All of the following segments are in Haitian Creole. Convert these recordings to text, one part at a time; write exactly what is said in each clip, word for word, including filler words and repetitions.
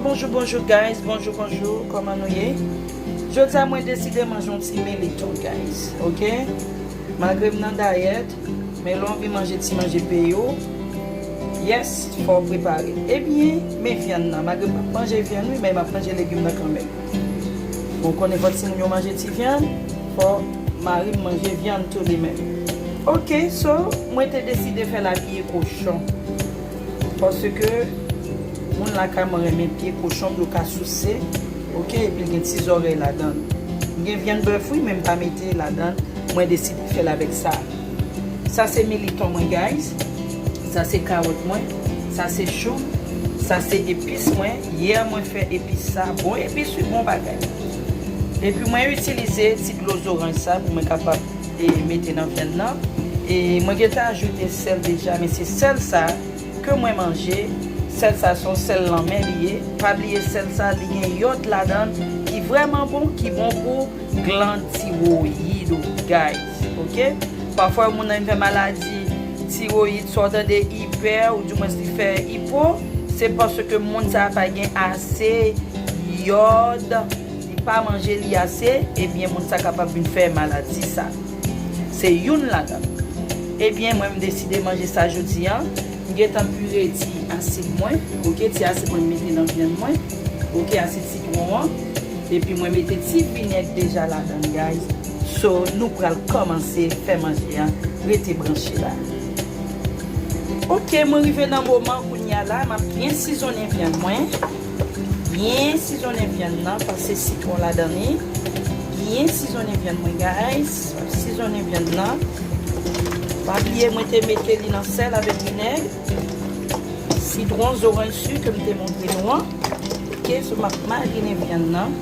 Bonjou, bonjou, guys. Bonjou, bonjou. Kòman nou ye? Jodi a, mwen deside manje yon ti militon, guys. Ok? Malgre m nan dayèt, men lè w anvi manje ti manje peyi w, yes, fò w prepare. Ebyen, men vyann nan. Malgre m p ap manje vyann, wi, men m ap manje legim nan kanmenm. Bon, konnen fò timoun yo manje ti vyann, fò mari m manje vyann tou li menm. Ok, so, mwen te deside fè l a pye kochon. Paske moun lakay mwen renmen pye kochon pou yo ka souse, ok, epi l gen ti zòrèy ladan l. M gen vyann bèf, wi, men m pa mete ladan l. Mwen deside fè l avèk sa. Sa se militon mwen, guys. Sa se kawòt mwen. Sa se chou m. Sa se epis mwen. Yè mwen fè epis sa. Bon epis, wi, bon bagay. Epi mwen itilize ti dlo zoranj sa pou mwen kapab, e, mete nan vyann nan. E mwen gentan ajoute sèl deja, men se sèl sa ke mwen manje. Sèl sa se yon sèl lanmè li ye. Pa bliye sèl sa, li gen yòd ladan l ki vrèman bon, ki bon pou glann tiwoyid ou, guys. Ok? Pafwa, yon moun nan vin fè maladi tiwoyid, swa w tande ipè, oudimwens li fè ipo, se paske moun sa a pa gen ase yòd, li pa manje li ase, ebyen, moun sa kapab vin fè maladi sa. Se youn ladan l. Ebyen, mwen, m deside manje sa jodi a. M gentan pire ti asid mwen, ok, ti asid mwen m mete nan vyann mwen, ok, asid sitwon an. Epi mwen mete ti vinèg deja ladan l, guys. So, nou pral kòmanse fè manje a. Rete branche la. Ok, mwen rive nan moman kounye a la, m ap byen sizonnen vyann mwen. Byen sizonnen vyann nan, pase sitwon ladan li. Byen sizonnen vyann mwen, guys. M ap sizonnen vyann nan. Pa bliye, mwen te mete li nan sèl avèk vinèg. Sitwon, zoranj, sik ke m te montre nou an. Ok, so m ap marinen vyann nan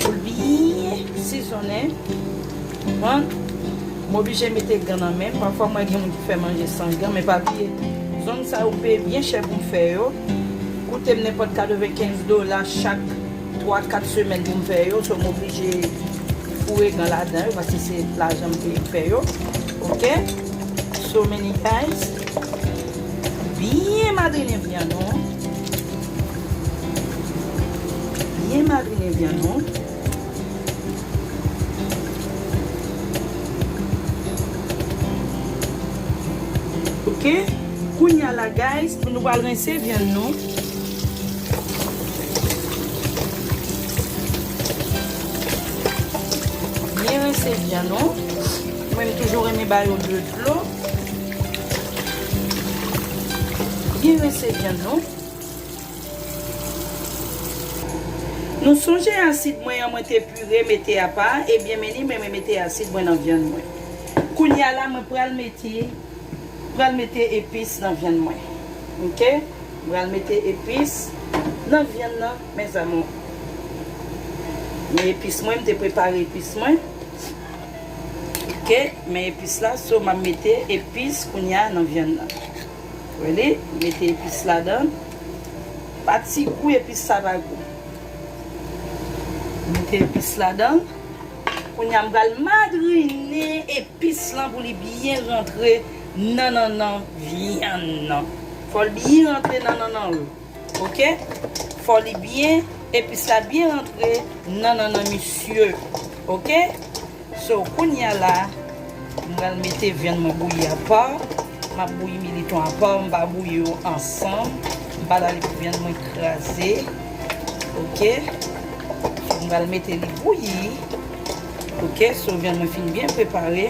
pou l byen sizonnen. Konprann? M oblije mete gan nan men m. Pafwa, m wè gen moun ki fè manje san gan, men pa bliye, zong sa yo peye byen chè pou m fè yo. Koute m nenpòt katrevenkenz dola chak twa, kat semèn pou m fè yo. So, m oblije foure gan ladan yo, paske se lajan m peye m fè yo. Ok? So many guys. Byen madrinen vyann nou. Byen madrinen vyann nou. Ok? Kounye a la, guys, pou nou pral rense vyann nou. Byen rense vyann nou. Mwen, m toujou renmen ba yo de dlo. Byen rense vyann nou. Nou sonje asid mwen an, mwen te pire mete apa, ebyen, men li, men mwen mete asid mwen nan vyann mwen. Kounye a la, mwen pral mete, pral mete epis nan vyann mwen. Ok? Pral mete epis nan vyann nan, mes amours. Men epis mwen, m te prepare epis mwen. Ok, men epis la, so m ap mete epis kounye a nan vyann nan. Wè li, mete epis ladan l. Pa ti gou, epis sa pa gou. Mete epis ladan l. Kounye a, m pral madrinen epis lan pou li byen rantre nan nannan vyann nan. Fò l byen rantre nan nannan l. Ok? Fò li byen, epis la byen rantre nan nannan misye. Ok? So, kounye a la, m pral mete vyann mwen bouyi apa. M ap bouyi militon apa, m pa bouyi yo ansanm. M pa ta li pou vyann mwen kraze. Ok? So, m pral mete li bouyi. Ok? So, vyann mwen fin byen prepare.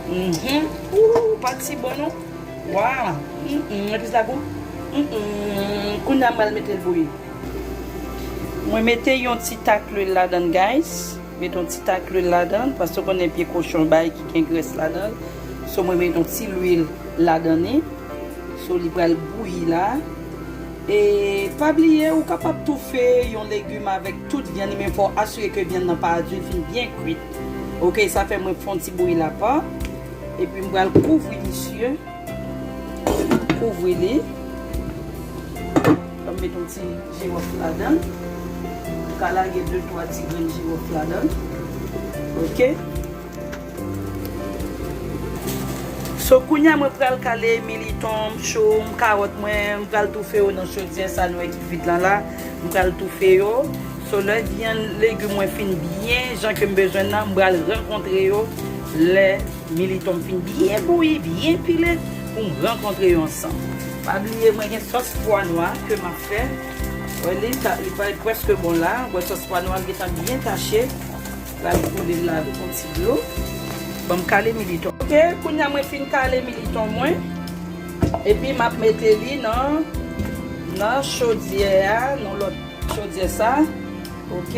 Mhm. Ooh, pa ti bon non. Waw. Mm, mm, epis la gou. Mm, mm. Kounye a m pral mete l bouyi. Mwen mete yon ti tak lwil ladan l, guys. Mete yon ti tak lwil ladan l, paske w konnen pye kochon bay ki gen grès ladan l. So, mwen mete yon ti lwil ladan li. So, li pral bouyi la. E pa bliye, ou kapab toufe yon legim avèk tout vyann li, men fò w asire ke vyann nan pa di, l fin byen kwit. Ok, sa fè mwen fè yon ti bouyi la pa. Epi m pral kouvri misye. Kouvri li. Fò m met yon ti jiwòf ladan l. M ka lage de twa ti grenn jiwòf ladan l. Ok. So, kounye a mwen pral kale militon m, chou m, kawòt mwen, m pral toufe yo nan chodyè sa nou wè ki vid lan la. M pral toufe yo. So, lè vyann legim mwen fin byen jan ke m bezwen nan, m pral rankontre yo lè militon m fin byen bouyi, byen pile, pou m rankontre yo ansanm. Pa bliye, mwen gen sòs pwa nwa ke m ap fè. Wè li, ta- li parèt prèske bon la. Wè sòs pwa nwa m gentan byen tache. Pral koule l la avèk yon ti dlo. Ban m kale militon. Ok, kounye a mwen fin kale militon mwen. Epi m ap mete li nan, nan chodyè a, nan lòt chodyè sa. Ok.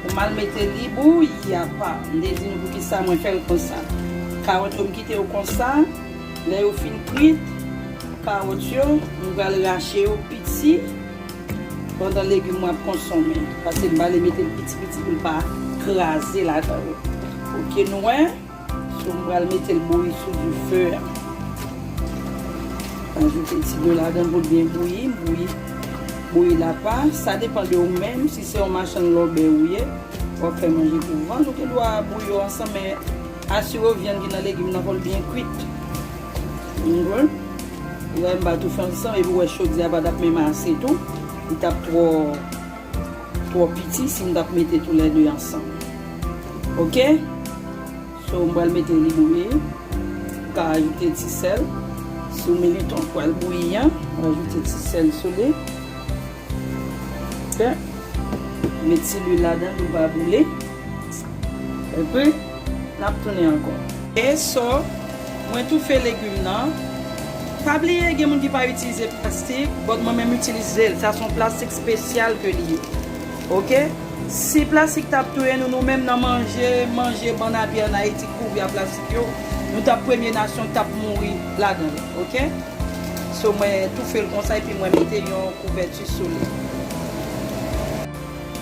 Pou m al mete li bouyi apa. M te di nou poukisa mwen fè l konsa. Kawòt yo m kite yo konsa. Lè yo fin kwit, kawòt yo, m pral rache yo piti. Pandan legim mwen ap konsonmen, paske m pale mete l piti piti pou l pa kraze ladan yo. Ok, nou wè? So, m pral mete l bouyi sou dife a. Ajoute ti dlo ladan pou l byen bouyi, bouyi, bouyi l apa. Sa depann de ou menm, si se yon machann lòbèy ou ye, w ap fè manje pou vann, ou gen dwa bouyi yo ansanm, men asire w vyann ki nan legim nan fò l byen kwit. Ou konprann? Ou wè m pa tou fè ansanm, epi w wè chodyè a pa t ap menm ase tou. Li t ap twò, twò piti si m t ap mete toulède ansanm. Ok? So, m pral mete li bouyi. M ka ajoute ti sèl. Sou militon pral bouyi an, m ajoute ti sèl sou li. Ok? Met ti lwil ladan pou l pa boule. Epi, n ap tounen ankò. E so, mwen toufe legim nan. Pa bliye, gen moun ki pa itilize plastik, but mwen menm itilize l. Sa se yon plastik espesyal ke li ye. Ok? Si plastik t ap touye nou, nou menm nan manje, manje bann api an Ayiti kouvri ak plastik yo, nou t ap premye nasyon k t ap mouri ladan l. Ok? So, mwen toufe l konsa, epi mwen mete yon kouvèti sou li.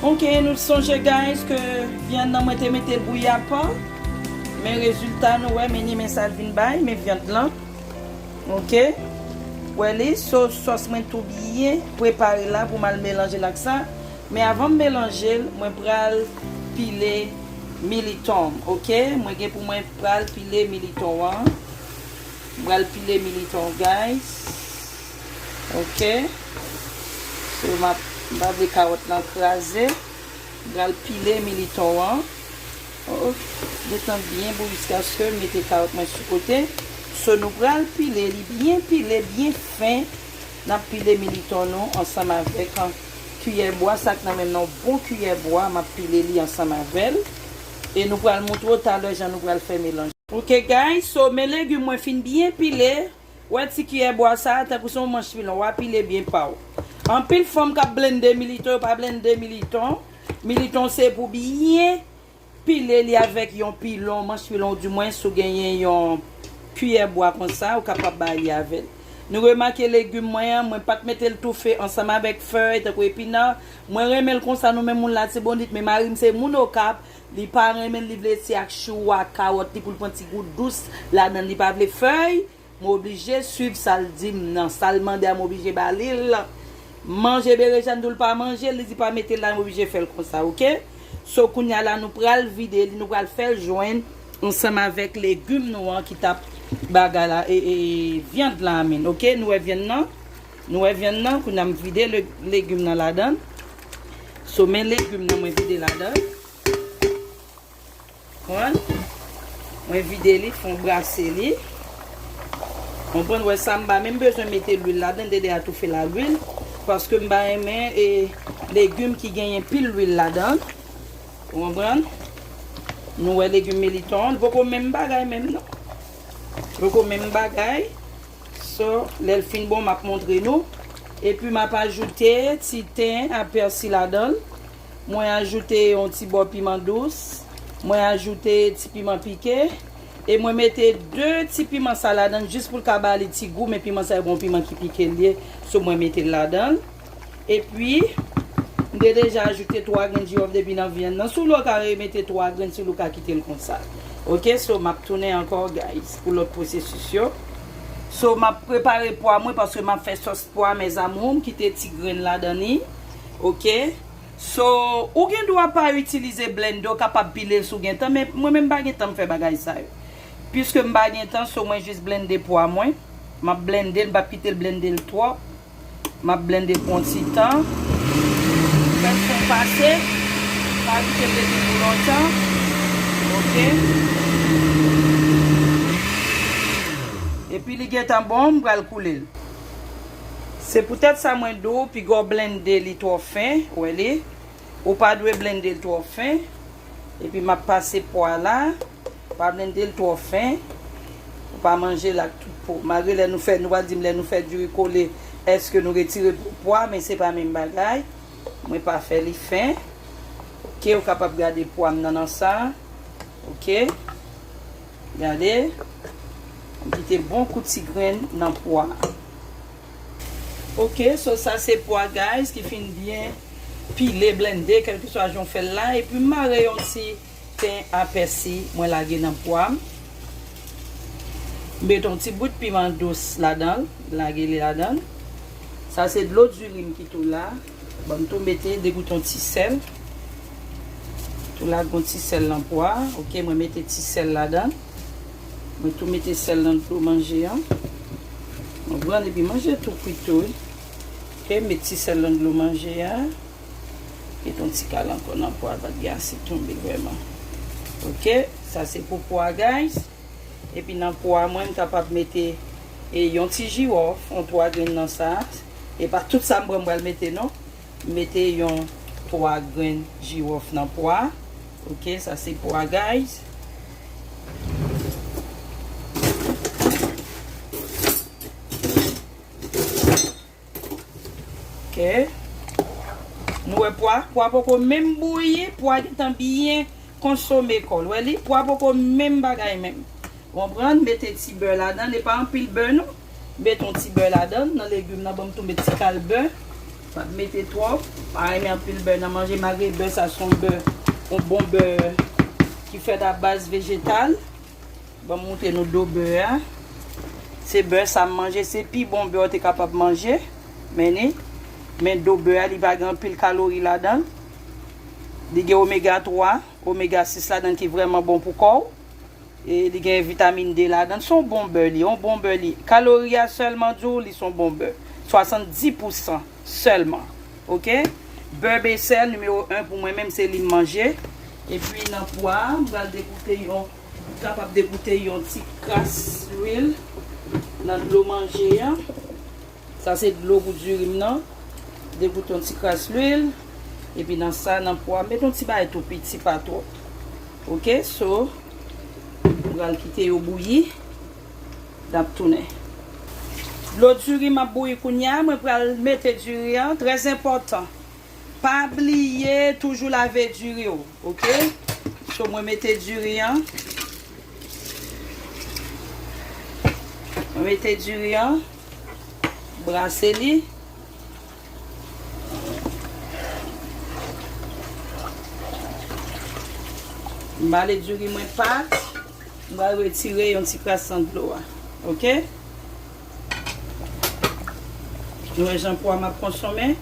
Ok, nou sonje, guys, ke vyann nan mwen te mete l bouyi apa. Men rezilta nou wè, men ni men sa l vin bay, men vyann lan. Ok. Wè li, so, sòs mwen tou byen prepare la pou m al melanje l ak sa. Men avan m melanje l, mwen pral pile militon. Ok, mwen gen pou mwen pral pile militon an. M pral pile militon, guys. Ok. So, m ap, m pa vle kawòt lan kraze. M pral pile militon an. Oh, gentan byen bouyi jiskaske m mete kawòt mwen sou kote. So, nou pral pile li byen pile, byen fen. N ap pile militon nou ansanm avèk, an, kiyè bwa, sa k nan men m nan, yon bon kiyè bwa, m ap pile li ansanm avè l. E nou pral montre w talè jan nou pral fè melanj. Ok, guys, so, men legim mwen fin byen pile. Wè ti kiyè bwa sa, tankou se yon manch pilon, w a pile byen pa w. Anpil fanm k ap blende militon, yo pa blende militon. Militon se pou byen pile li avèk yon pilon, manch pilon, di mwen, si w genyen yon kiyè bwa konsa, ou kapab bay li avè l. Nou remake legim mwen an, mwen pa t mete l toufe ansanm avèk fèy, tankou epinan. Mwen renmen l konsa, nou menm moun Latibonit, men mari m se moun Okap, li pa renmen l, li vle se ak chou, ak kawòt li pou l pran ti gou dous ladan l, li pa vle fèy. Mwen oblije swiv sa l di m nan. Sa l mande a, mwen oblije ba li l. Manje berejèn, di w l pa manje l, li di pa mete l la, mwen oblije fè l konsa, ok? So, kounye a la, nou pral vide li, nou pral fè l jwenn ansanm avèk legim nou an ki t ap bagay la, e, e, e, vyann lan, I mean, ok? Nou wè vyann nan? Nou wè vyann nan? Kounye a m vide le-, legim nan ladan l. So, men legim nan mwen vide ladan l. Konprann? Mwen vide li, fè yon brase li. Konprann? Wè sa, m pa menm bezwen mete lwil ladan, m te deja toufe l ak lwil. Paske m pa renmen, e, legim ki genyen pil lwil ladan. Ou konprann? Nou wè legim militon, li poko menm bagay menm non. Li poko menm bagay. So, lè l fin bon, m ap montre nou. Epi m ap ajoute ti ten ak pèsi ladan l. Mwen ajoute yon ti bò piman dous. Mwen ajoute ti piman pike. E mwen mete de ti piman sa ladan l jis pou l ka ba li ti gou, men piman sa yo pa yon piman ki pike l ye. So, mwen mete l ladan l. Epi, m te deja ajoute twa grenn jiwòf depi nan vyann nan. Si w vle, w ka remete twa grenn, si w vle, w ka kite l konsa. Ok, so, m ap tounen ankò, guys, pou lòt pwosesis yo. So, m ap prepare pwa mwen paske m ap fè sòs pwa, mes amours, m kite ti grenn ladan li. Ok? So, ou gen dwa pa itilize blennde, w kapab pile l si w gen tan, men mwen menm m pa gen tan m fè bagay sa yo. Piske m pa gen tan, so mwen jis blende pwa mwen. M ap blende l, m p ap kite l blende l twòp. M ap blende l pou yon ti tan. Fè l fon pase. Pa kite l rete pou lontan. Oke. Epi li gentan bon, m pral koule l. Se poutèt sa mwen di w, piga w blende li twò fen, w wè li. Ou pa dwe blende l twò fen. Epi m ap pase pwa la. Pa blende l twò fen. Ou pa manje l ak tout po. Malgre lè nou fè, nou pral di m lè nou fè diri kole, èske nou retire po, pwa, men se pa menm bagay. Mwen pa fè li fen. Oke, ou kapab gade pwa m nan, nan sa. Oke. Gade. M kite bon kou ti grenn nan pwa. Oke, so sa se pwa, guys, ki fin byen pile, blende, kèlkeswa jan w fè l la. Epi m mare yon ti pen a pèsi, mwen lage nan pwa m. M mete yon ti bout piman dous ladan l, lage li ladan l. Sa se dlo diri m ki tou la. Ban m tou mete de gout yon ti sèl. Tou lage yon ti sèl nan pwa. Oke, mwen mete ti sèl ladan l. Mwen tou mete sèl nan dlo manje an. Mwen pran epi manje tou kwit tou, wi. Oke, met ti sèl nan dlo manje a. Met yon ti kal ankò nan pwa, pa t gen ase tonbe vrèman. Oke, sa se pou pwa, guys. Epi nan pwa mwen, m kapab mete, e, yon ti jiwòf, yon twa grenn nan sa. E pa tout sa m pran m pral mete, non. M mete yon twa grenn jiwòf nan pwa. Oke, sa se pwa, guys. Oke. Nou wè pwa, pwa poko menm bouyi, pwa gentan byen konsome kò l. Wè li, pwa poko menm bagay menm. Konprann? Mete ti bè ladan, e pa anpil bè non. Mete yon ti bè ladan, nan legim nan, ban m tou met ti kal bè. Pa mete twòp, pa renmen anpil bè nan manje, malgre bè sa se yon bè, yon bon bè ki fèt a baz vejetal. Ban m montre nou do bè a. Se bè sa m manje, se pi bon bè w te kapab manje. Men ni, men do bè a, li pa gen anpil kalori ladan l. Li gen omega twa, omega sis ladan l ki vrèman bon pou kò w. E li gen vitamin D ladan l. Se yon bon bè li, yon bon bè li. Kalori a sèlman di w li se yon bon bè. Swasanndis pousan sèlman. Oke? Bè Becel nimewo en pou mwen menm, se li m manje. Epi nan pwa a, m pral degoute yon, kapab degoute yon ti kras lwil nan dlo manje an. Sa se dlo pou diri m nan. Degoute yon ti kras lwil. Epi nan sa, nan pwa, m met yon ti bagay tou piti, pa twòp. Oke, so, m pral kite yo bouyi. N ap tounen. Dlo diri m ap bouyi kounye a, mwen pral mete diri an, trè enpòtan. Pa bliye toujou lave diri w, oke? So, mwen mete diri an. Mwen mete diri an. Brase li. M bale diri mwen pat. M pral retire yon ti kras nan dlo a. Oke? Nou wè jan pwa m ap konsonmen.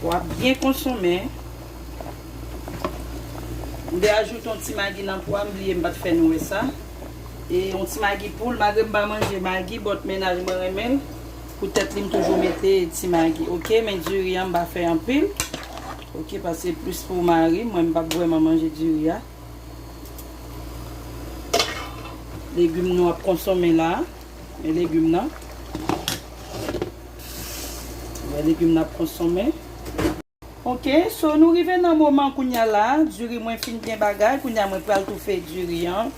Pwa byen konsonmen. M te ajoute yon ti magi nan pwa, m bliye m pa t fè nou wè sa. E yon ti magi poul, malgre m pa manje magi, but mennaj mwen renmen l. Poutèt li, m toujou mete ti magi. Oke, men diri an, m pa fè anpil. Oke, paske plis pou mari m, mwen m p ap vrèman manje diri a. Legim nou ap konsonmen la. Men legim nan. Men legim nan ap konsonmen. Oke, so nou rive nan moman kounye a la. Diri mwen fin byen bagay. Kounye a mwen pral toufe diri an.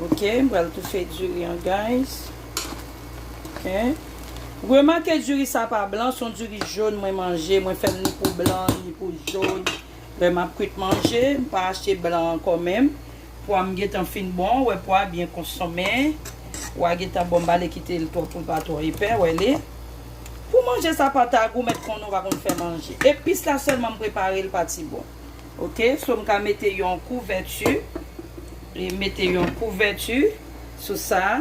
Oke, m pral toufe diri an, guys. Oke. Remake diri sa pa blan, se yon diri jòn mwen manje. Mwen fè l ni pou blan, ni pou jòn. Lè m ap kwit manje, m pa achte blan ankò menm. Pwa m gentan fin bon, wè pwa byen konsonmen. Pwa gentan bon, m pa vle kite l twò pou l pa twò epè, wè li. Pou manje sa pa ta gou, mèt konnen w pa konn fè manje. Epis la sèlman m prepare l pa ti bon. Oke, so m ka mete yon kouvèti, e mete yon kouvèti sou sa.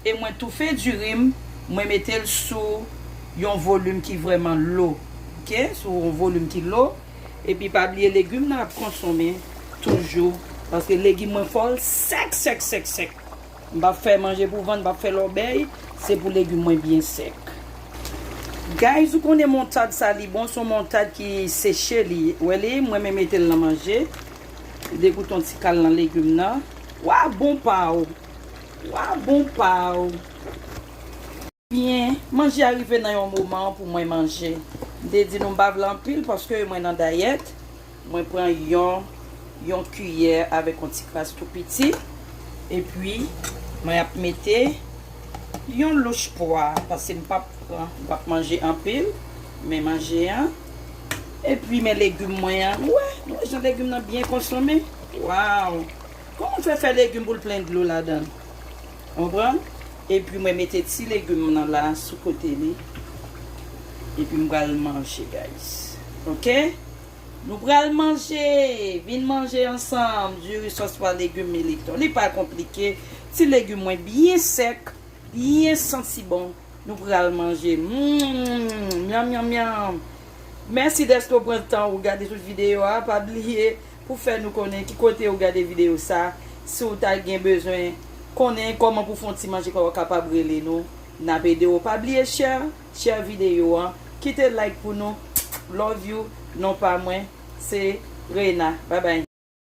E mwen toufe diri m, mwen mete l sou yon volim ki vrèman lo. Oke, sou yon volim ki lo. Epi pa bliye legim nan ap konsome toujou, paske legim mwen fò l sèk, sèk, sèk, sèk. M p ap fè manje pou vann, m p ap fè lòbèy, se pou legim mwen byen sèk. Guys, ou konnen montad sa li bon, se yon montad ki seche li. Wè li, mwen menm mete l nan manje. Degoute yon ti kal nan legim nan. Wa bon pa w. Wa bon pa w. Byen, manje a rive nan yon moman pou mwen manje. M te di nou m pa vle anpil paske mwen nan dayèt. Mwen pran yon, yon kiyè avèk yon ti kras tou piti. Epi, mwen ap mete yon louch pwa, paske m p ap pran, m p ap manje anpil, men manje an. Epi, men legim mwen an. Ou wè, nou wè jan legim nan byen konsome? Waw! Kòman w fè fè legim pou l plen dlo ladan l? Konprann? Epi mwen mete ti legim nan la sou kote li. Epi m pral manje, guys. Oke? Nou pral manje. Vin manje ansanm. Diri sòs pwa legim militon. Li pa konplike. Ti legim mwen byen sèk, byen santi bon. Nou pral manje. Mm, nyanm, nyanm, nyanm. Mèsi dèske w pran tan ou gade tout videyo a. Pa bliye pou fè nou konnen ki kote ou gade videyo sa. Si w ta gen bezwen konnen kòman pou fè yon ti manje, kòman w kapab rele nou, n ap ede w. Pa bliye share, share videyo an. Kite like pou nou. Love you. Non pa mwen, se Rena. Bye bye.